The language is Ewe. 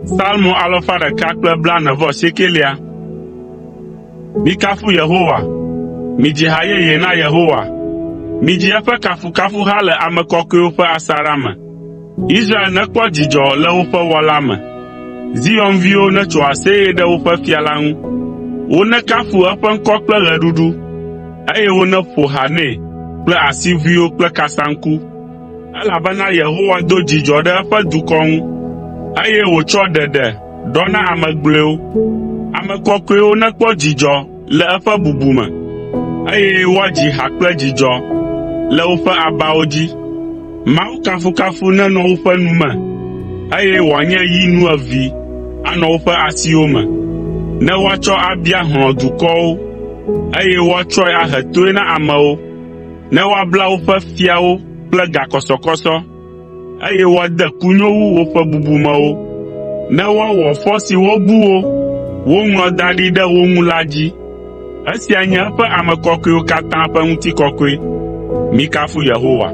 Psalmo alafa ɖeka kple blaene-vɔ-asiekɛlia. Mikafu Yehowa. Midzi ha yeye na Yehowa. Midzi eƒe kafukafuha le ame kɔkɔewo ƒe asaɖa me. Israel nekpɔ dzidzɔ le woƒe Wɔla me. Zion viwo netso aseye ɖe woƒe fia la ŋu. Wonekafu eƒe ŋkɔ kple ɣeɖuɖu, eye woneƒo ha nɛ kple asiʋuiwo kple kasaŋku. Elabena Yehowa do dzidzɔ ɖe eƒe dukɔ ŋu, eye wòtsɔ ɖeɖe ɖɔ na ame gblɔewo. Ame kɔkɔewo nekpɔ dzidzɔ le eƒe bubu me, eye woadzi ha kple dzidzɔ le woƒe abawo dzi. Mawu kafukafu nenɔ woƒe nu me, eye wòanye yi nuevee anɔ woƒe asiwo me, ne woatsɔ abia hlɔ̃ dukɔwo, eye woatsɔe ahe toe na amewo, ne woabla woƒe fiawo kple gakɔsɔkɔsɔ, eye woade kunyowu woƒe bubumewo, ne woawɔ fɔ si wobu wo, woŋlɔ da ɖi ɖe wo ŋu la dzi. Esia nye eƒe ame kɔkɔewo katã ƒe ŋutikɔkɔe. Mikafu Yehowa.